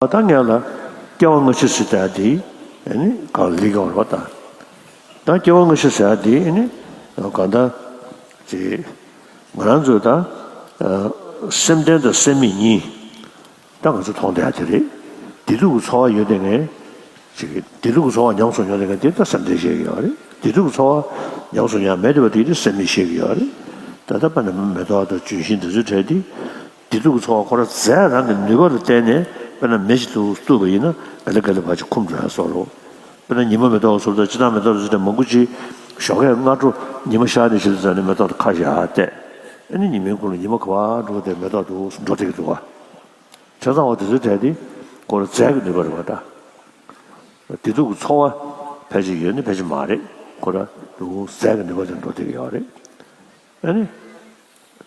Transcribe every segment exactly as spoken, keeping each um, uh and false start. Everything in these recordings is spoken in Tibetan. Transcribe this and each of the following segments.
ད་ངས་ལ་སྐྱེ་བ་སྔ་ཕྱི་ཟེར་ཡ་དེ་ཨ་ནི་གང་ལེགས་ཡོང་རེད་པ། ད་ད་སྐྱེ་བ་སྔ་ཕྱི་ཟེར་ཡ་དེ་ཨ་ནི་གང་ལྟར་ཅིག་ང་རང་ཚོས་ད་སེམས་ལྡན་དང་སེམས་མེད་གཉིས། ད་ང་ཚོ་མཐོང་བསྡད་ཡ་དེ་རེད། བདེ་སྡུག་གི་ཚོར་བ་ཡོད་དེ་ངས་ཅིག་བདེ་སྡུག་གི་ཚོར་བ་ཉམས་སུ་མྱོང་དེ་ངས་དེ་ད་སེམས་ལྡན་བཤད་ཀྱི་ཡོད་རེད། བདེ་སྡུག་གི་ཚོར་བ་ཉམས་སུ་མྱོང་མེད་བསྡད་པ་དེ་དེ་སེམས་མེད་བཤད་ཀྱི་ཡོད་རེད། ད་ལྟ་དཔེར་ན་མེ་ཏོག་དང་ལྗོན་ཤིང་དེ་ཚོའི་གྲས་དེ། བདེ་སྡུག་གི་ཚོར་བ་ཁོ་རང་རྫས་རང་གི་ནུས་པ་ལ་བརྟེན་ནས་དཔེར་ན་མེ་ཞིག་ཏུ་གཏུབ་པ་ཡིན་ན་ག་ལེ་ག་ལེ་བར་ཅིག་འཁུམས་འགྲོ་ཡ་བཟོ་འདྲ། དཔེར་ན་ཉི་མ་མེ་ཏོག་ཚོ་དང་ཅི་ཐང་མེ་ཏོག་ཚོ་དང་མང་པོ་ཅིག་ཞོགས་ཀས་སྔ་དྲོ་ཉི་མ་ཤར་ནས་ཕྱི་ལ་འཛེགས་ནས་མེ་ཏོག་དང་ཁ་བཞག་བལྟས། ཨ་ནི་ཉི་མའི་ཁུངས་ལ་ཉི་མ་ག་པར་འགྲོ་དེ་མེ་ཏོག་འདུག་འགྲོ་བསྡད་ཀྱི་འདུག་བ། བྱས་ཙང་འོ་དེ་ཚོའི་གྲས་དེ་ཁོ་རང་རྫས་ཀྱི་ནུས་པ་རེད་བ་ད། བདེ་སྡུག་གི་ཚོར་བ་ཕལ་ཆེར་ཡོད་ནི་ཕལ་ཆེར་མ་རེད། ཁོ་རང་འདུག་རྫས་ཀྱི་ནུས་པ་དེ་འགྲོ་བསྡད་ཀྱི་ཡོད་རེད། ཨ་ནི།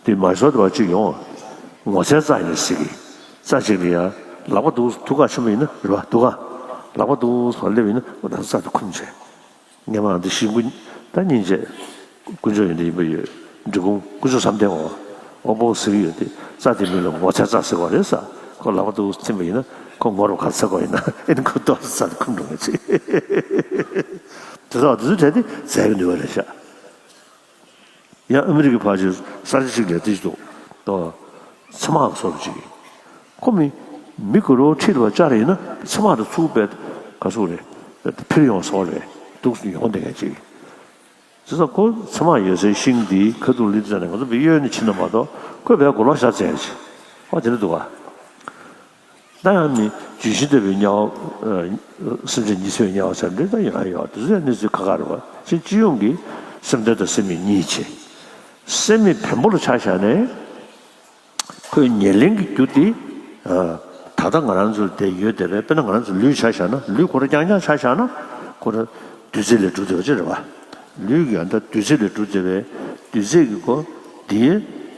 དེ་མ་བཟོ་དེ་བ་གཅིག་ཡོང་། ངོ་ཚའི་རྩ་ཡིན་ཟེར་གི། རྩ་གཅིག་ལ་ཡ། ལག་པ་འདུག་དུག་ཁ་ཆེན་པོ་ཡིན་ན་རེད་བ་དུག་ཁ། ལག་པ་འདུག་སེ་སླེབས་ཡིན་ན་འོ་ད་རྩ་དེ་འཁུམས་བྱས། སྔས་མ་འདི་ཤིང་ཀུན་ད་སྙིང་རྗེ། དཀོན་མཆོག་ཡོན་ཏན་ཡིན་པ་ཡོད། འབྲི་གུང་དཀོན་མཆོག་བསམ་གཏན་འོ། དབང་པོ་ཟེར་གི་ཡོད་དེ་རྩ་དེ་མིང་ལ་ངོ་ཚའི་རྩ་ཟེར་བ་རེད་ས། ཁོ་ལག་པ་འདུག་ཐིམ་པ་ཡིན་ན་ཁོ་ངོ་རུ་ག་ཚ་གོ་ཡིན་ན་ཨེ་ནི་ཁོ་ཏོག་ཙམ་རྩ་དེ་འཁུམས་འགྲོ་ངེས་ཚེ། དེ་དག་དེ་ཚོའི་གྲས་དེ་རྫས་ཀྱི་ནུས་པ་རེད་ཤག་ཡང་ཨ་མི་རི་ཀའི་ཕར་ཕྱོགས་ས་ཆ་ཞིག་ལ་དེ་ཞིག་འདུག་ད་ཚེར་མ་གི་བཟོ་འདྲ་ཅིག་ཁོ་མི་མི་གུ་རུ་ཁྲིད་པ་བཅར་ཡིན་ན་ཚེར་མ་དེ་ཚུར་པས་ག་ཚོད་རེད། འཕིར་ཡོང་སོང་རེད། འདུག་སེ་ཡོང་བསྡད་མཁན་ཅིག་བྱས་ཙང་ཁོ་ཚེར་མ་ཡོད་སའི་ཤིང་འདིའི་ཁ་ཐུག་ལ་ཙ་ནས་ང་ཚོ་བི་གཡོ་ནས་ཕྱིན་ན་མ་གཏོགས་ཁོས་བས་གོ་ལོག་བཞག་ཚར་ཡ་ཅིག་ཧོ་དེ་འདྲ་འདུག་ག་ད་ཡང་ནི་ལྗོན་ཤིང་ལྟ་བུའི་དམྱལ་བ། སེམས་ཅན་གཉིས་འཚོའི་དམྱལ་བ་ཟེར་འདི་ལྟ་ཡོང་ཡ་ཡོད། དེ་ཚོ་ཡང་གནས་ཚུལ་ཁ་ཁ་རེད་བ། ཕྱིན་སྤྱི་ཡོངས་ཀྱི་སེམས་ལྡན་དང་སེམས་མེད་གཉིས་བྱས། སེམས་མེད་བེམ་པོ་ལ་ཆ་བཞག་ནས། ཁོའི་ཉེར་ལེན་གྱི་རྒྱུ་དེ། ད་ལྟ་ང་རང་ཚོ་དེ་ཡོད་དེ་རེད། དཔེར་ན་ང་རང་ཚོ་ལུས་ཆ་བཞག་ན་ལུས་ཁོ་རང་རྐྱང་རྐྱང་ཆ་བཞག་ན་ཁོ་རང་བདུད་རྩི་ལས་གྲུབ་བསྡད་པ་ཅིག་རེད་བ། ལུས་ཀྱི་ཡང་ད་བདུད་རྩི་ལས་གྲུབ་བསྡད་པའི་བདུད་རྩི་གི་ཁོ་དེའི་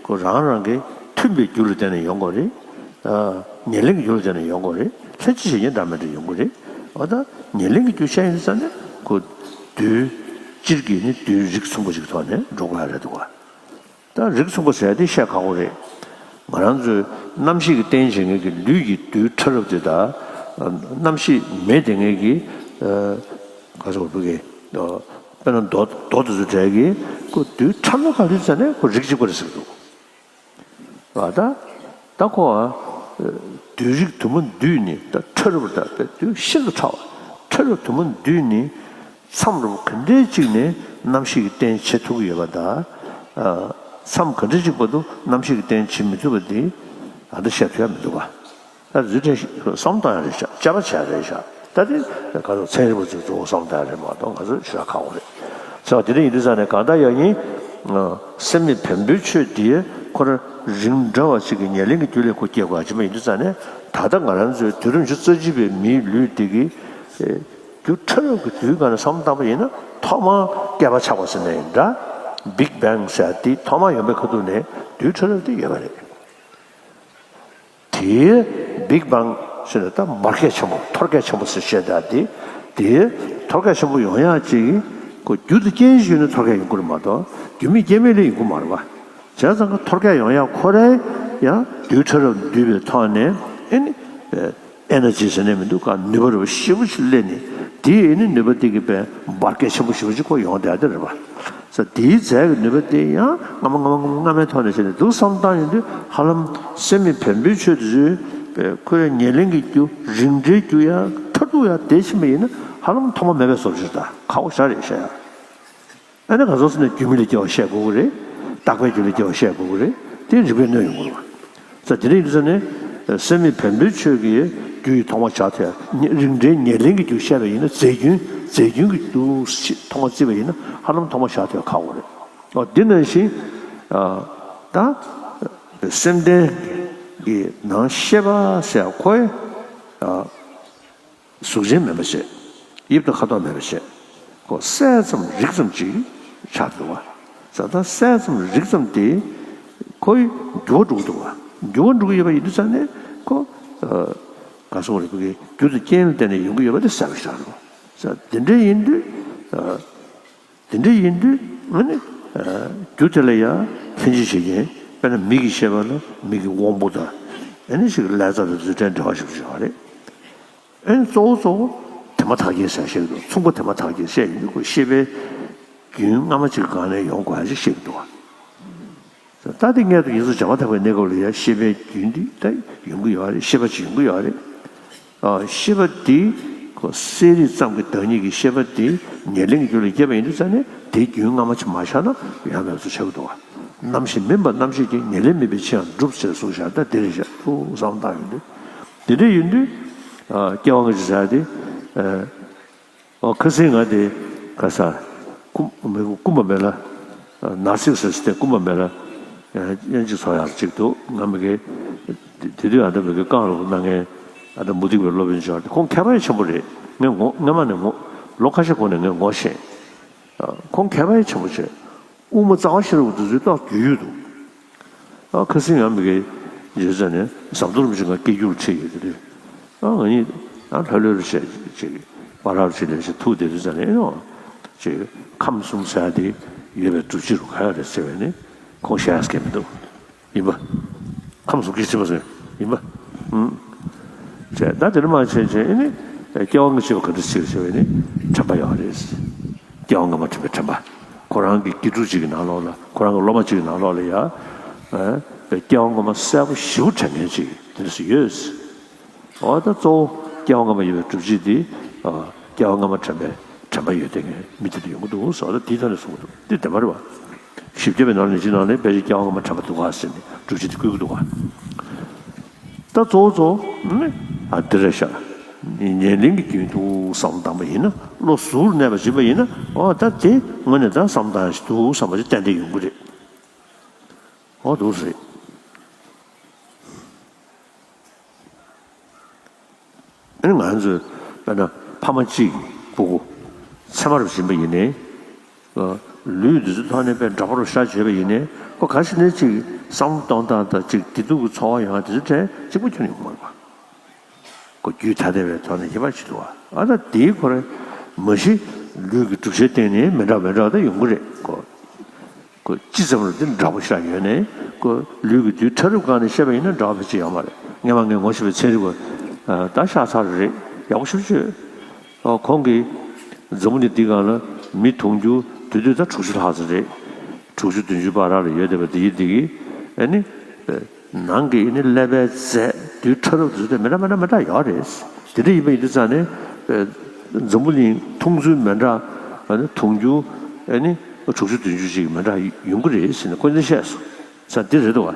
ཁོ་རང་རང་གི་མཐུན་པའི་རྒྱུ་ལ་བརྟེན་ནས་ཡོང་དགོས་རེད། ཉེར་ལེན་གྱི་རྒྱུ་ལ་བརྟེན་ནས་ཡོང་དགོས་རེད། ལྷན་ཅིག་བྱེད་ཉིད་འདྲ་མི་འདྲ་ཡོང་གི་རེད། འོ་ད་ཉེར་ལེན་གྱི་རྒྱུ་བཤད་ཡིན་ཙང་ནས་ཁོ་བདུད་སྤྱིར་གྱི་ནི་བདུད་རིགས་མཚུངས་པ་ཞིག་ཐོག་ནས་འགྲོ་དགོས་རེད་འདུག་བ། ད་རིགས་མཚུངས་པ་ཟེར་ཡ་དེ་བཤད་ཁག་པོ་རེད། ང་རང་ཚོའི་རྣམ་ཤེས་ཀྱི་རྟེན་བྱེད་མཁན་གྱི་ལུས་ཀྱི་རྡུལ་ཕྲ་རབ་དེ་དང་། རྣམ་ཤེས་མེད་དེ་ངེས་ཀྱི། ག་ཚོད་བུ་གི། དཔེར་ན་རྡོ་རྡོ་དེ་ཚོ་འདྲ་གི་ཁོ་རྡུལ་ཕྲ་མོ་ག་ལུས་ཙ་ནས་ཁོ་རིགས་གཅིག་པ་རེད་ཟེར་གི་འདུག་ད་ད་ཁོ་བདུད་རིགས་དུ་མ་འདུས་ནི་ད་ཕྲ་རབ་ད་བདུད་ཤིན་ཏུ་ཕྲ་བ་ཕྲ་རབ་དུ་མ་འདུས་ནི། མཚམས་རུ་ག་འདྲའི་གཅིག་ནས་རྣམ་ཤེས་ཀྱི་རྟེན་བྱེད་ཐུབ་ཀྱི་ཡོད་པ་དང་། མཚམས་ག་འདྲའི་གཅིག་བར་དུ་རྣམ་ཤེས་ཀྱི་རྟེན་བྱེད་མི་ཐུབ་པ་དེ་ད་ལྟ་བཤད་ཐུབ་ཡ་མི་འདུག་ག་ད་རྫུ་འཕྲུལ་བསམ་བཏང་ཡ་རེད་ཤག་དཔྱད་པ་བྱས་རེད་ཤག་ད་དེ་ག་ཚོད་ཚན་རིག་པ་ཚོས་གཙོ་བོ་བསམ་བཏང་ཡ་རེད་མ་གཏོགས་ང་ཚོས་ཞེ་དྲག་ཁག་པོ་རེད། ཟེར་བ་དེ་འདྲ་ཡིན་དུས་ཙང་ནས་གང་ལྟར་ཡང་ཡིན། སེམས་མེད་བེམ་པོའི་ཆོས་འདི་ཁོ་རང་རིགས་འདྲ་བ་ཞིག་གི་ཉེར་ལེན་གྱི་རྒྱུ་ལས་ཁོ་སྐྱེ་དགོས་ཀྱི་མ་ཡིན་དུས་ཙང་ནས་ད་ལྟ་ང་རང་ཚོའི་དུས་རབས་ཉི་ཤུ་རྩ་གཅིག་པའི་མིའི་ལུས་འདི་གི་རྒྱུ་ཕྲ་རབ་ཀྱི་དུས་སྒང་ནས་བསམ་བློ་བཏང་པ་ཡིན་ན་ཐོག་མར་བསྐལ་པ་ཆགས་པ་ཟེར་ནའི་འདྲ། Big Bang ཟེར་ཡ་དེ་ཐོག་མར་ཡོང་པའི་ཁ་ཐུག་ནས་རྡུལ་ཕྲ་རབ་དེ་ཡོད་པ་རེད། དེའི་Big Bang ཟེར་ནས་ད་འབར་གས་ཆེན་པོ་འཐོར་གས་ཆེན་པོ་ཟེར་བཤད་བསྡད་དེ། དེའི་འཐོར་གས་ཆེན་པོ་ཡོང་ཡག་ཅིག་ཁོ་རྒྱུ་དང་རྐྱེན་ཞིག་ཡོད་ན་འཐོར་གས་ཡོང་གི་རེད་མ་གཏོགས་རྒྱུ་མེད་རྐྱེན་མེད་ལས་ཡོང་གི་མ་རེད་པ། བྱས་ཙང་ཁོ་འཐོར་གས་ཡོང་ཡག་ཁོ་རའི་ཡང་རྡུལ་ཕྲ་རབ་འདུས་པའི་ཐོག་ནས་ཨེ་ནི། ཨེ་ནར་ཇི་ཟེར་ནས་མི་འདུག་ག་ནུས་པ་རབ་ཞེ་པོ་ཞིག་སླེབས་ནས་དེ་ཨེ་ནི་ནུས་པ་དེ་གི་པའི་འབར་གས་ཆེན་པོ་ཞེ་པོ་ཅིག་ཁོ་ཡོང་བསྡད་དེ་རེད་པ། ས་དེའི་རྫས་ཀྱི་ནུས་པ་དེ་ཡང་སྔ་མ་སྔ་མ་སྔ་མ་སྔ་མའི་ཐོག་ནས་བྱས་ནས་འདུག་བསམ་བཏང་ཡོང་དུས་ཧ་ལམ་སེམས་མེད་བེམ་པོའི་ཆོས་དེ་ཚོའི་པའི་ཁོའི་ཉེར་ལེན་གྱི་རྒྱུ་རིགས་འདྲའི་རྒྱུ་ཡང་ཕྲ་གྲུ་ཡང་དེ་ཕྱིན་པ་ཡིན་ན་ཧ་ལམ་ཐོག་མ་མེད་པའི་བཟོ་ཅིག་ད་ཁག་པོ་ཞེ་དྲག་རེད་ཤག་ཡ། ཨ་ནི་ག་ཚོད་ཟེར་ན་རྒྱུ་མེད་ལས་སྐྱེ་བ་བཤད་དགོས་ཀྱི་རེད། རྟག་པའི་རྒྱུ་ལས་སྐྱེ་བ་བཤད་དགོས་ཀྱི་རེད། དེ་རིགས་པས་གནོན་ཡོང་གི་རེད་པ། ས་དེ་འདྲ་ཡིན་དུས་ཙང་ནས་སེམས་མེད་བེམ་པོའི་ཆོས་ཀྱི་རྒྱུ་ཡི་ཐོག་མ་བྱ་ཐལ་རིགས་འདྲའི་ཉེར་ལེན་གྱི་རྒྱུ་བཤད་པ་ཡིན་ན་རྫས་རྒྱུན་རྫས་རྒྱུན་གྱི་རྒྱུ་ཐོག་མ་བརྩིས་པ་ཡིན་ན་ཧ་ལམ་ཐོག་མ་བྱ་ཐལ་ཁག་པོ་རེད། འོ་འདི་ནང་བཞིན་ད་སེམས་ལྡན་གྱི་ནང་ཤེས་པ་ཟེར་ཡ་ཁོ་གཟུགས་ཅན་མིན་པ་བྱས། དབྱིབས་དང་ཁ་དོག་མེད་པ་བྱས། ཁོ་གསལ་ཙམ་རིག་ཙམ་ཅིག་ཆགས་འདུག་བ། ས་ད་གསལ་ཙམ་རིག་ཙམ་དེ་ཁོའི་འགྱུར་བ་འགྲོ་གི་འདུག་བ། འགྱུར་བ་འགྲོ་གི་ཡོད་པ་ཡིན་དུས་ཙང་ནས་ཁོ། ག་སོང་རེད་བུ་གའི་རྒྱུ་དང་རྐྱེན་ལ་བརྟེན་ནས་ཡོང་གི་ཡོད་པ་དེ་གསལ་པོ་ཞིག་རེད། ས་དེ་འདྲ་ཡིན་དུས། དེ་འདྲ་ཡིན་དུས་ཨ་ནི། རྒྱུ་དེ་ལ་ཡང་ལྷན་ཅིག་བྱེད་མཁན་དཔེར་ན་མིག་གི་ཤེས་པ་ལ་མིག་གི་དབང་པོ་དང་། ཨ་ནི་ཞིག་ལྷ་རྫས་དང་རྫུ་འཕྲུལ་འབྲེལ་བ་ཞིག་བྱུང་བ་རེད། ཨེ་གཙོ་བོ་གཙོ་བོ་དེ་མ་ཐག་རྐྱེན་ཟེར་བཤད་ཀྱི་འདུག་མཚུངས་པ་དེ་མ་ཐག་རྐྱེན་བཤད་ཡིན་དུས་ཁོ་ཤེས་པའི་རྒྱུན་སྔ་མ་ཅིག་སྒང་ནས་ཡོང་དགོས་ཡ་ཅིག་བཤད་ཀྱི་འདུག་ད་དེ་སྔོན་དུ་ཡིན་ཙང་བྱ་བ་ཐམ་པའི་གནས་སྐབས་ལ་ཡ་ཤེས་པའི་རྒྱུན་འདི་ད་ཡོང་གི་ཡོད་རེད། ཤེས་པ་ཅིག་ཡོང་གི་ཡོད་རེད། ཨ། ཤེས་པ་འདི་ཁོ་གསལ་རིག་ཙམ་གྱི་བདག་ཉིད་ཀྱི་ཤེས་པ་འདི་ཉེར་ལེན་གྱི་རྒྱུད་ལ་སྐྱེས་པ་ཡིན་དུས་ཙང་ནས་དེའི་རྒྱུན་སྔ་མ་ཅིག་མ་བཞག་ན་ཡོང་མེད་པ་ཚོ་ཆགས་ཀྱི་འདུག་བ། རྣམ་ཤེས་མིན་པ་རྣམ་ཤེས་ཀྱིས། ཉེར་ལེན་མིན་པའི་ཕྱིར་ཡང་འགྲུབ་ཅེས་གསུངས་བཞག་ད་དེ་རེད་བཞག་ཐུགས་བསམ་བཏང་ཡོང་དུས། དེ་འདྲ་ཡིན་དུས། ཨ། སྐྱེ་བ་སྔ་ཕྱི་ཟེར་ཡ་དེ། ཨ། ཨོ། ཁ་སང་ང་དེ་ག་ས། སྐུ་མི་སྐུ་མ་མེད་ལ། ནར་སིག་ཟེར་སི་ཏེ་སྐུ་མ་མེད་ལ། དབྱེ་འབྱེད་ཚོགས་ཡག་ཅིག་འདུག་ང་མི་དགེ། དེ་དུས་ཨ་ད་མི་དགེ་རྐང་རོགས་གནང་མཁན། ཨ་ད་མུ་ཏིག་པའི་སློབ་དཔོན་ཆེ་བ་དེ་ཁོང་མཁས་པ་ཡང་ཆེན་པོ་རེད། ངས་ངོ་སྔ་མ་ནས་ངོ་། ལོ་ཁ་ཤས་གོང་ནས་ངས་ངོ་ཤེས། ཁོང་མཁས་པ་ཡང་ཆེན་པོ་བྱས། དབུ་མ་རྩ་བ་ཤེས་རབ་འདི་ཚོའི་ཏོག་རྒྱུས་ཡོད་འདུག་ཨ། ཁ་སང་ཡང་མི་དགེ་རྗེས་ཙ་ནས་ཟམ་གདོང་རིན་པོ་ཆེ་ང་སྐད་སྒྱུར་ཁྲིད་ཡོད་དེ་རེད། ཨ། ང་གཉིས་ཨ་ལྷོད་ལྷོད་རུ་བྱས་ཅིག་པ་ར་རུ་ཅིག་ལས་ཅིག་ཐུག་བསྡད་དུས་ཙ་ནས་ཨེ་ནོ། ཅིག་ཁམས་གསུམ་ཟེར་ཡ་དེ་ཡོད་པའི་སྒྲུབ་བྱེད་རུ་ག་ཡོད་རེད་ཟེར་བས་ནི་ཁོང་བཤད་ཡ་སྐད་མི་འདུག་ཡིན་པ། ཁམས་གསུམ་སྐད་ཆེན་པོ་ཟེར་ཡིན་པ། ཨུམ། བྱས་ད་དེ་ནི་མ་བྱས་བྱས་ཨེ་ནི་སྐྱེ་བ་སྔ་ཕྱི་བ་ག་འདྲ་ཞིག་ཟེར་བས་ནི་དྲན་པ་ཡོད་རེད། སྐྱེ་བ་སྔ་མ་དྲན་པའི་དྲན་པ། ཁོ་རང་གི་དགེ་ཕྲུག་ཅིག་གི་ནང་ལོགས་ལ། ཁོ་རང་གི་སློབ་མ་ཅིག་གི་ནང་ལོགས་ལ་ཡ། ཨ། སྐྱེ་བ་སྔ་མ་གསལ་པོ་ཞེ་པོ་དྲན་མཁན་ཅིག་དེ་འདྲ་ཞིག་ཡོད། འོ་ད་གཙོ་བོ་སྐྱེ་བ་སྔ་མ་ཡོད་པའི་སྒྲུབ་བྱེད་འདི། ཨ། སྐྱེ་བ་སྔ་མ་དྲན་པའི་དྲན་པ་ཡོད་བསྡད་མཁན་མི་དེ་འདྲ་ཡོང་གི་འདུག་ཟེར་བ་ད་དེའི་ཐོག་ནས་གསུངས་འདུག་འདི་བདེན་པ་རེད་བ། བཞི་བརྒྱ་པའི་ནང་ལ་ནི་ཅི་ནང་ནས་ཕལ་ཆེར་སྐྱེ་བ་སྔ་མ་དྲན་པ་འདུག་ག་ཟེར་ནས་སྒྲུབ་བྱེད་འདི་བཀོད་ཀྱི་འདུག་ག་ད་གཙོ་བོ་གཙོ་བོ་ནི། ཨ། འདི་རེད་ཤག་ཉེར་ལེན་གྱི་རྒྱུན་དུ་བསམ་བློ་བཏང་པ་ཡིན་ན། བློ་གཟུར་གནས་པ་བྱེད་པ་ཡིན་ན། འོ་ད་དེ་དངོས་གནས་ད་བསམ་བློ་བཏང་ཡ་ཞིག་འདུག་བསམ་པ་ཞིག་ཏན་ཏན་ཡོང་གི་རེད། འོ་འདུག་སེ་རེད། ཨ་ནི་ང་ཚོས་དཔེར་ན་ཕ་མ་གཅིག་གི་སྤུ་གུ་མཚེ་མ་རུ་བྱིན་པ་ཡིན་ནའི། ལུས་འདི་ཚོའི་ཐོག་ནས་དཔེ་འདྲ་པོ་རུ་ཤ་བྱས་པ་ཡིན་ནའི། ཁོ་ག་ཞིག་ནས་ཅིག་བསམ་བློ་གཏོང་སྟངས་དང་ཅིག་བདེ་སྡུག་གི་ཚོར་བ་ཡོང་བ་དེ་ཚོ་གྲས་གཅིག་པ་ཁྱོན་ནས་ཡོང་མ་རེད་པ། ཁོ་རྒྱུད་ཐ་དད་པའི་ཐོག་ནས་ཁྱད་པར་ཅིག་འདུག་བ། ཨ་ད་དེའི་ཁོ་རང་མ་གཞི་ལུས་ཀྱི་གྲུབ་ཆའི་སྟེང་ནས་མི་འདྲ་མི་འདྲ་ད་ཡོང་གི་རེད་ཁོ། ཁོ་ཅི་ཙམ་རུ་དེ་འདྲ་པོ་ཤར་ཡོད་ནའི་ཁོ་ལུས་ཀྱི་རྡུལ་ཕྲ་རབ་སྒང་ནས་བཤད་པ་ཡིན་ན་འདྲ་པོ་ཕལ་ཆེར་ཡོད་མ་རེད། སྔས་མ་ངས་ངོ་ཤེས་པའི་ཚན་རིག་པ་ད་ཤ་ཚ་རེད། ཡག་པོ་ཞེ་པོ་ཅིག་ཡོད། ཨ། ཁོང་གིས་འཛམ་བུ་གླིང་འདི་སྒང་ལ་མི་དུང་ཕྱུར་དེ་དུས་ད་དྲུག་ཅུ་ལྷག་ཙམ་རེད། དྲུག་ཅུ་བདུན་ཅུ་བར་ལ་ཡོད་བསྡད་པ་འདི་ཡིན་འདི་གིས། ཨ་ནི་ནང་གི་ཨ་ནི་ཀླད་པའི་རྫས་རྡུལ་ཕྲ་རབ་དེ་ཚོ་དེ་མི་འདྲ་མི་འདྲ་མི་འདྲ་ཡོད་རེད། དེ་འདྲ་ཡིན་པ་ཡིན་དུས་ཙང་ནས། ཨ། འཛམ་བུ་གླིང་མཐོང་ཚུལ་མི་འདྲ། ཨ་ནི་དུང་ཕྱུར། ཨ་ནི་དྲུག་ཅུ་བདུན་ཅུ་ཅིག་མི་འདྲ་ཡོང་གི་རེད་ཟེར་ནས་ཁོ་ཚོས་བཤད་སོང་། ས་འདི་རེད་འདུག་བ།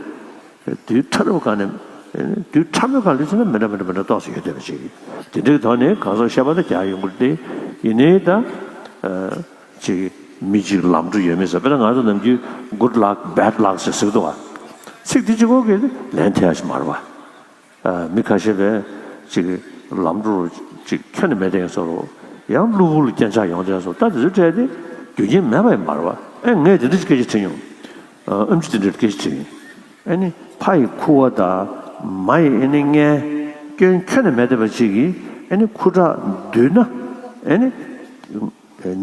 རྡུལ་ཕྲ་རབ་སྒང་ནས། རྡུལ་ཕྲ་མོའི་སྒང་ལ་ཕྱིན་ན་མི་འདྲ་མི་འདྲ་མི་འདྲ་ཏོག་ཙམ་ཡོད་བསྡད་པ་ཅིག་དེ་འདྲའི་ཐོག་ནས་གང་ཟག་བཤད་པ་དང་རྒྱག་ཡོང་གི་རེད་དེ། ཡིན་ནའི་ད། ཨ། ཅིག་མི་གཅིག་ལམ་འགྲོ་ཡོད་མེད་ཟེར། དཔེར་ན་ང་ཚོ་ནམ་རྒྱུན་good luck, bad luck ཟེར་ཟེར་གི་འདུག་བ། ཚིག་འདི་གཅིག་པོ་གིས་ལན་འཐེན་ཡ་ཞིག་མ་རེད་བ། ཨ། མི་ཁ་ཤས་པས་ཅིག་ལམ་འགྲོ་ཅིག་ཁྱོན་ནས་མེད་དེ་ཡང་ཚོར་རོ། ཡང་གློ་བུར་ལ་སྐྱོན་ཆག་ཡོང་དེ་ཡང་ཚོར། ད་དེ་ཚོའི་གྲས་དེ་རྒྱུ་རྐྱེན་མེད་པ་ཡིན་མ་རེད་བ། ཨེ། ངས་དེ་འདྲ་ཅིག་སྐད་ཆ་དྲིས་མྱོང་། ཨ། ཨེམ་ཆི་དེ་འདྲའི་སྐད་ཆ་དྲིས་མྱོང་། ཨེ་ནི་ཕ་ཡི་ཁུ་བ་དང་མ་ཡི་ཨེ་ནི་མངལ་སྐྱོན་ཁྱོན་ནས་མེད་བསྡད་པ་ཅིག་གིས་ཨེ་ནི་ཁུ་ཁྲག་འདུས་ན་ཨེ་ནི་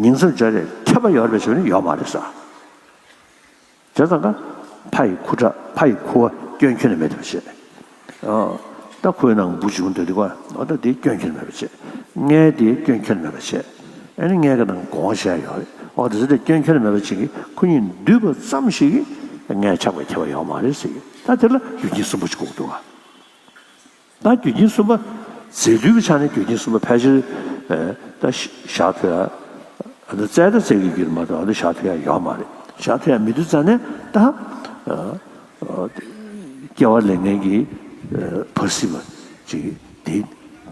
ཉིང་མཚམས་སྦྱར་ཡས་ཁྱབ་པ་ཡོད་རེད་ཟེར་ནི་ཡོད་མ་རེད་ཟེར། བྱས་ཙང་ཀ་ཕ་ཡི་ཁུ་ཁྲག་ཕ་ཡི་ཁུ་བ་སྐྱོན་ཁྱོན་ནས་མེད་པ་བྱས། ཨ། ད་ཁོའི་ནང་འབུ་བྱུང་འདོད་དེ་ཀ་འོ་ད་དེ་སྐྱོན་ཁྱོན་ནས་མེད་པ་བྱས། མངལ་དེ་སྐྱོན་ཁྱོན་ནས་མེད་པ་བྱས། ཨ་ནི་མངལ་གྱི་ནང་སྒོང་བཤད་ཡོད་རེད། འོ་དེ་ཚོ་དེ་སྐྱོན་ཁྱོན་ནས་མེད་པ་བྱེད་ཀྱི་ཁོ་གཉིས་འདུས་པ་ཙམ་ཞིག་གིས་མངལ་ཆགས་པའི་ཁྱབ་པ་ཡོད་མ་རེད་ཟེར་གི། ད་དེ་ལ་རྒྱུ་རྐྱེན་གསུམ་པོ་ཅིག་དགོས་ཀྱི་འདུག་ག་ད་རྒྱུ་རྐྱེན་གསུམ་པ། རྫས་རྡུལ་གྱི་ཆ་ནས་རྒྱུ་རྐྱེན་གསུམ་པ་ཕལ་ཆེར། ཨ། ད་བཞག་ཐུབ་ཡ། ཨ། ད་བཙལ་ད་བཙལ་གྱི་རྒྱུ་མ་གཏོགས་ཨ་ད་བཞག་ཐུབ་ཡ་ཡོད་མ་རེད། བཞག་ཐུབ་ཡ་མེད་དུས་ཙང་ནས་ད། ཨ། ཨ། སྐྱེ་བ་ལེན་མཁན་གྱི། ཨ། བར་སྲིད་པ་ཅིག་དེ།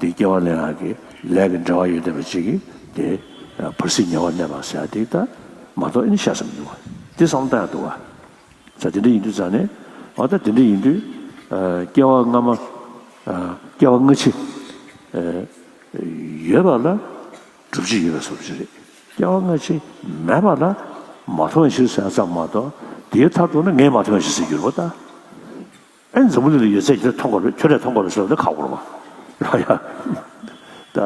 དེ་སྐྱེ་བ་ལེན་ཡག་གི་ལས་ཀྱི་འབྲེལ་བ་ཡོད་བསྡད་པ་ཅིག་གིས་དེ། ཨ། བར་སྲིད་ཉེ་བར་གནས་པ་ཟེར་ཡ་དེ་ད་མ་གཏོགས་ཨེ་ནི་བཤད་ས་མི་འདུག་བ། དེ་བསམ་བློ་བཏང་ཡག་འདུག་བ། ས་དེ་འདྲ་ཡིན་དུས་ཙང་ནས། འོ་ད་དེ་འདྲ་ཡིན་དུས། ཨ། སྐྱེ་བ་སྔ་མ། ཨ། སྐྱེ་བ་སྔ་ཕྱི། ཨ། ཡོད་པ་ལ་སྒྲུབ་བྱེད་ཡོད་པའི་བཟོ་འདྲ་ཅིག་རེད། སྐྱེ་བ་སྔ་ཕྱི་མེད་པ་ལ་མ་མཐོང་བའི་ཕྱིར་ཟེར་ཙམ་མ་གཏོགས་དེའི་མཐར་ཐུག་ན་ངས་མ་མཐོང་བའི་ཕྱིར་ཟེར་རྒྱུ་རེད་པ་ད། ཨེ། འཛམ་བུ་གླིང་ལ་ཡོད་ཚད་ཁྱོད་རས་མཐོང་དགོས་རེད། ཁྱོད་རས་མཐོང་དགོས་རེད་ཟེར་བ་ནི་ཁག་པོ་རེད་པ། ལ་ཡ། ད་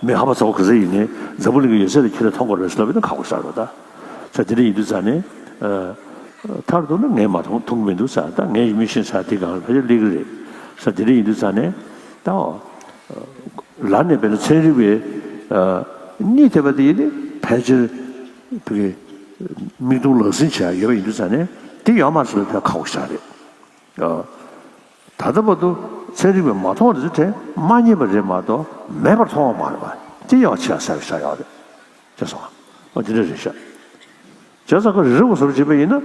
མི་ཧ་པ་ཚ་བོ་ག་ཚོད་ཡིན་ནའི་འཛམ་བུ་གླིང་གི་ཡོད་ཚད་དེ་ཁྱོད་རས་མཐོང་དགོས་རེད་ཟེར་བ་ནི་ཁག་པོ་ཟེར་བ་ད། ས་དེ་འདྲ་ཡིན་དུས་ཙང་ནས། ཨ། མཐར་ཐུག་ན་ངས་མ་མཐོང་མཐོང་གི་མི་འདུག་ས། ད་ངས་མི་ཤེས་ས་དེ་གང་ལ་ཕལ་ཆེར་སླེབས་ཀྱི་རེད། ས་དེ་འདྲ་ཡིན་དུས་ཙང་ནས་ད། ཨ། ལར་ནས་དཔེར་ན་ཚན་རིག་པའི་གཉིད་ཐེབས་པ་དེ་ཡིན་ཏེ་ཕལ་ཆེར་བོད་ཀྱི་མིག་མཐོང་ལག་ཟིན་བྱས་ཡོད་པ་ཡིན་དུས་ཙང་ནས་དེ་ཡོད་མ་རེད་ཟེར་བའི་ཕན་ཁག་པོ་ཞིག་རེད། ད་ལྟ་བར་དུ་ཚན་རིག་པས་མ་མཐོང་བ་དེ་ཚོ་དེ་མ་རྙེད་པ་རེད་མ་གཏོགས་མེད་པར་མཐོང་བ་མ་རེད་པ། དེ་ཡང་ཆེས་གསལ་པོ་ཆགས་ཡོད་རེད། ཅེས་སོ། ཨ་དེ་འདྲ་རེད་ཤག་བྱས་ཙང་ཁོ་རི་རབ་ཀྱི་བཟོ་འདྲ་བྱས་པ་ཡིན་ན།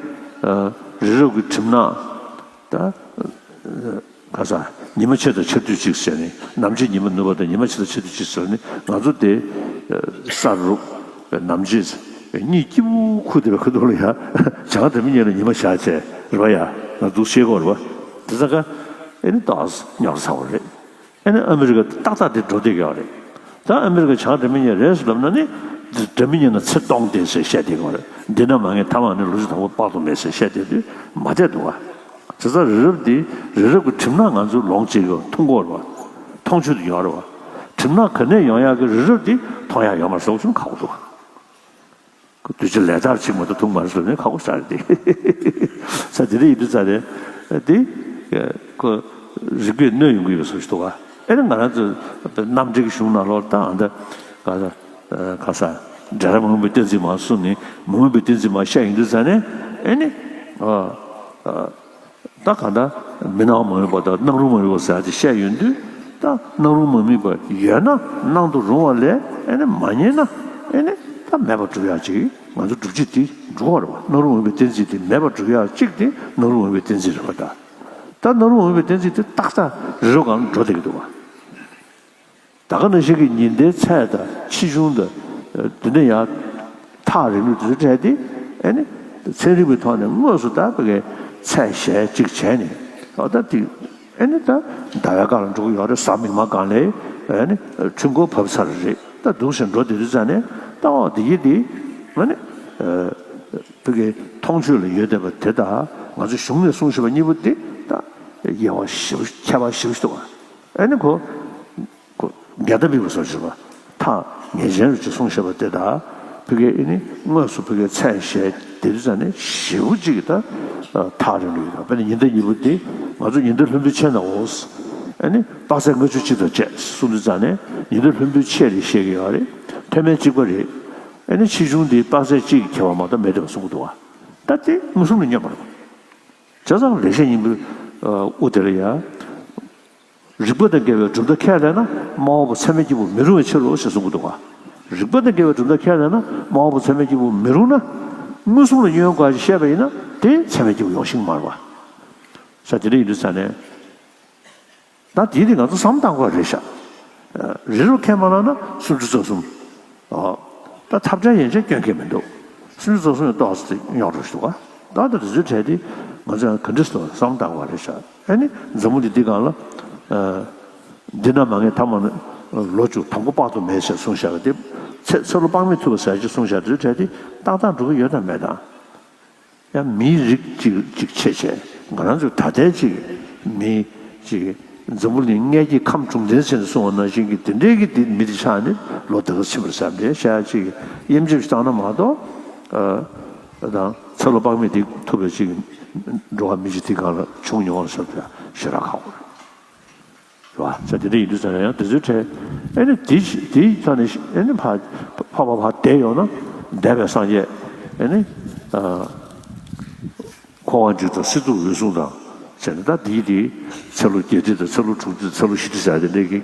རི་རབ་ཀྱི་གྲིབ་ནག་ད་ག་ས་ཉི་མ་ཕྱེད་དང་ཆར་དུས་གཅིག་ཟེར་ནས་ནམ་ཕྱེད་ཉི་མ་ནུབ་པ་དང་ཉི་མ་ཕྱེད་དང་ཆར་དུས་གཅིག་ཟེར་ནས་ང་ཚོ་དེ་ས་རུབ་ནམ་ཕྱེད་གཉིད་སྐྱིད་པོ་ཁུག་བསྡད་པའི་ཁ་ཐུག་ལ་ཡ་བྱང་སྒྲ་མི་སྙན་ལ་ཉི་མ་ཞག་བྱས་རེད་པ། ཡ་ང་ཚོ་ཤེས་གོ་རེད་པ། དེ་ཚ་ཁ་ཨེ་ནི་ཏོག་ཙམ་ཉོག་ཚ་བ་རེད། ཨ་ནི་ཨ་མི་རི་ཀ་ཏག་ཏག་དེ་འགྲོ་བསྡད་ཀྱི་ཡོད་རེད། ད་ཨ་མི་རི་ཀ་བྱང་སྒྲ་མི་སྙན་རེད་ཟེར་ལབ་ན་ནི། སྒྲ་མི་སྙན་ན་ཚེ་སྟོང་བསྡད་ཟེར་བཤད་བསྡད་ཀྱི་ཡོད་རེད། འདི་ན་མ་ངེས་ཐ་མ་ནི་ལོ་ཆུ་དང་པོ་དཔག་ཏུ་མེད་ཟེར་བཤད་བསྡད་དུས་མ་བསྡད་འདུག་ག་བྱས་ཙང་རི་རབ་འདི་རི་རབ་ཀྱི་གྲིབ་ནག་ང་ཚོས་ལོངས་སྤྱད་ཀྱི་མཐོང་གི་ཡོད་རེད་པ། མཐོང་ཆོས་དུ་ཡོད་རེད་པ། གྲིབ་ནག་ག་ནས་ཡོང་ཡག་གི་རི་རབ་འདི་མཐོང་ཡག་ཡོད་མ་རེད་ཟེར་བ་ཅུང་ཁག་པོ་འདུག་ག་དུས་ཆེན་ལས་ཐར་ཅིག་མ་གཏོགས་ཐུག་མ་རེད་ཟེར་ནས་ཁག་པོ་ཞིག་རེད་དེ། ས་དེ་རིང་ཡིན་དུས་ཙང་ནས་དེ་ཁོ་རིག་པས་གནོན་ཡོང་གི་ཡོད་བཟོ་ཞིག་འདུག་ག་ཨེ་ནི་ང་རང་ཚོ་རྣམ་འགྲེལ་གྱི་གཞུང་ནང་ལོགས་ད་ཨ་འདི་ག་ས་ག་ས་འབྲས་རང་མུན་པའི་གཏན་ཚིགས་མ་གསུངས་ནས་མུན་པའི་གཏན་ཚིགས་མ་བཤད་ཡོང་དུས་ཙང་ནས་ཨེ་ནི། ད་གང་ལྟར་མི་སྣང་བ་མ་དམིགས་པ་དང་སྣང་རུང་མ་དམིགས་པ་ཟེར་ཡག་དེ་བཤད་ཡོང་དུས། ད་སྣང་རུང་མ་དམིགས་པ་ཡོད་ན་སྣང་དུ་རུང་བ་ལས་ཨེ་ནི་མ་རྙེད་ན་ཨེ་ནི་ད་མེད་པར་སྒྲུབ་ཡག་ཅིག་ང་ཚོ་སྒྲུབ་བྱེད་དེ་འགྲོ་བ་རེད་པ། སྣང་རུང་མ་དམིགས་པའི་གཏན་ཚིགས་དེ་མེད་པར་སྒྲུབ་ཡག་གཅིག་དེ་སྣང་རུང་མ་དམིགས་པའི་གཏན་ཚིགས་རེད་པ། ད་ད་སྣང་རུང་མ་དམིགས་པའི་གཏན་ཚིགས་དེ་ཏག་ཏག་རི་རབ་སྒང་ལ་འགྲོ་བསྡད་ཀྱི་འདུག་པ། ད་ག་ནང་བཞིན་གྱི་ཉི་ཟླའི་ཚད་དང་ཆེ་ཆུང་དང་། དེ་ནས་ཡང་ཐག་རིང་ལུགས་དེ་ཚོ་སྤྲད་དེ་ཨེ་ནི་ཚན་རིག་པའི་ཐོག་ནས་དངོས་སུ་ད་བོད་ཀྱི་ཚད་གཞལ་གཅིག་བྱས་ནས་ཨོ་ད་དེ་ཨེ་ནི་ད་ཟླ་བའི་སྒང་ལ་འགྲོ་གི་ཡོད་རེད། གཟའ་མིག་དམར་སྒང་ལ་ཨེ་ནི་འཕྲུལ་འཁོར་བབས་ཚར་རེད། ད་འདུག་སེ་འགྲོ་བསྡད་དུས་ཙང་ནས་ད་ཨོ་དེ་ཡི་དེ་ཨེ་ནི་བོད་ཀྱི་མཐོང་ཆོས་ལ་ཡོད་བསྡད་པ་དེ་དང་ང་ཚོ་གཞུང་ནས་གསུངས་བཞག་པ་གཉིས་པོ་དེ་ད་དབྱེ་བ་ཞིབ་ཁྱད་པར་ཞིབ་ཞིག་འདུག་ག་ཨེ་ནི་ཁོ། ཁོ་འགལ་ཟླ་མེད་པའི་བཟོ་ཞིག་པ། ཐག་ཉེ་ཅན་རུ་ཅིག་གསུངས་བཞག་པ་དེ་དག་བོད་སྐད་ཨེ་ནི་དངོས་སུ་བོད་སྐད་ཚད་གཞལ་དེ་དུས་ཙང་ནས་ཞེ་པོ་ཅིག་གི་ད་ཐག་རིང་རུ་ཡོད། དཔེར་ན་ཉི་ཟླ་གཉིས་པོ་དེ་ང་ཚོ་ཉི་ཟླ་ལྷུན་པོའི་ཕྱེད་ནང་འོ་ཨེ་ནི་དཔག་ཚད་ལྔ་བཅུ་གཅིག་དང་བཅས་གསུངས་དུས་ཙང་ནས་ཉི་ཟླ་ལྷུན་པོའི་ཕྱེད་རེད་བཤད་ཀྱི་ཡོད་རེད། མཐོ་དམན་གཅིག་པ་རེད། ཨེ་ནི་ཆེ་ཆུང་དེ་དཔག་ཚད་གཅིག་གི་ཁྱད་པར་མ་གཏོགས་མེད་དེ་བ་གསུང་གི་འདུག་བ། ད་དེ་མངོན་སུམ་ལ་སྙོན་པ་རེད། བྱས་ཙང་ལེགས་བཤད་སྙིང་པོའི་དབུ་དེ་ལ་ཡ། རིགས་པ་དང་འགལ་བའི་གྲུབ་མཐའ་ཁས་ལེན་ན་སྨྲ་བ་པོ་ཚད་མའི་སྐྱེས་བུ་མི་རུང་བའི་ཕྱིར་རོ་ཞེས་གསུང་གི་འདུག་ག་རིགས་པ་དང་འགལ་བའི་གྲུབ་མཐའ་ཁས་ལེན་ན་སྨྲ་བ་པོ་ཚད་མའི་སྐྱེས་བུ་མི་རུང་ན། མངོན་སུམ་ལ་སྙོན་དགོས་ཞེས་བཤད་པ་ཡིན་ན་དེ་ཚད་མའི་སྐྱེས་བུ་ཡོང་ཤེས་ཀྱི་མ་རེད་པ། ས་དེ་འདྲ་ཡིན་དུས་ཙང་ནས། ད་དེ་དེ་ང་ཚོ་བསམ་བཏང་དགོས་རེད་ཤག་རི་རབ་ཁས་མ་བླངས་ན་སུམ་ཅུ་རྩ་གསུམ། ཨོ། ད་ཐབས་བྲལ་ཡན་ཆད་སྐྱོན་གལ་མི་འདུག་སུམ་ཅུ་རྩ་གསུམ་ཡང་ཏོག་ཙམ་རྙོག་འགྲོ་ཞིག་འདུག་ག་ད་ལྟ་དེ་ཚོའི་གྲས་དེ་ང་ཚོ་ཡང་ག་འདྲ་སོང་བསམ་བཏང་དགོས་རེད་ཤག་ཨ་ནི་འཛམ་བུ་གླིང་འདི་སྒང་ལ། འདི་ན་མ་ངེས་ཐ་མ་ནི་ལོ་བཅུ་དང་པོ་དཔག་ཏུ་མེད་ཟེར་གསུངས་བཞག་པ་དེ། ཚེ་ཚེ་ལོ་དཔག་མེད་ཐུབ་པ་ཟེར་ཅིག་གསུངས་བཞག་དེ་ཚོའི་གྲས་དེ་ཏག་ཏག་འགྲོ་གི་ཡོད་དམ་མེད་དམ། ཡང་མིའི་རིགས་གཅིག་གཅིག་བྱས་བྱས་ང་རང་ཚོའི་ད་ལྟའི་གཅིག་མི་གཅིག་འཛམ་བུ་གླིང་མངལ་གྱི་ཁམས་དྲུག་ལྡན་ཟེར་ནས་གསུངས་པ་ནང་བཞིན་གྱི་དེ་འདྲའི་གི་དེ་མི་དེ་ཆགས་ནས་ལོ་དེ་ག་ཕྱིན་པར་བསམ་པའི་བཤད་ཡ་གཅིག་གི་དབྱེ་འབྱེད་ཞིག་བཏང་ན་མ་གཏོགས། ཨ་དང་ཚེ་ལོ་དཔག་མེད་དེ་ཐུབ་པའི་གཅིག་འགྲོ་བ་མི་གཅིག་དེ་གང་ལ་བྱུང་མྱོང་བ་ཟེར་བ་ཞེ་དྲག་ཁག་པོ་རེད། རེད་བ། ས་དེ་འདྲ་ཡིན་དུས་ཙང་ཡང་དེ་ཚོའི་གྲས་ཨེ་ནི་དེ་ཞིག་དེའི་ཐོག་ནས་ཨེ་ནི་ཕ་ཕ་ཕ་ཕ་བསྡད་ཡོང་ན་འདས་པའི་སངས་རྒྱས་ཨེ་ནི་ཨ་འཁོར་བ་འཇིག་དང་སྲིད་མཚོ་འོད་སྲུང་དང་བྱས་ནས་ད་དེའི་དེ་ཚེ་ལོ་བརྒྱད་ཁྲི་དང་ཚེ་ལོ་དྲུག་ཁྲི་ཚེ་ལོ་བཞི་ཁྲི་ཟེར་དེ་འདྲའི་གི་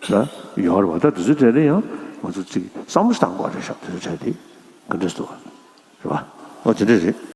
ད་ཡོད་རེད་བ། ད་དེ་ཚོའི་གྲས་ནས་ཡང་ང་ཚོ་ཅིག་བསམ་བློ་ཞིག་བཏང་དགོས་རེད་ཤག་དེ་ཚོའི་གྲས་དེ་ག་འདྲས་འདུག་རེད་བ། ཨོ་དེ་འདྲས་རེད།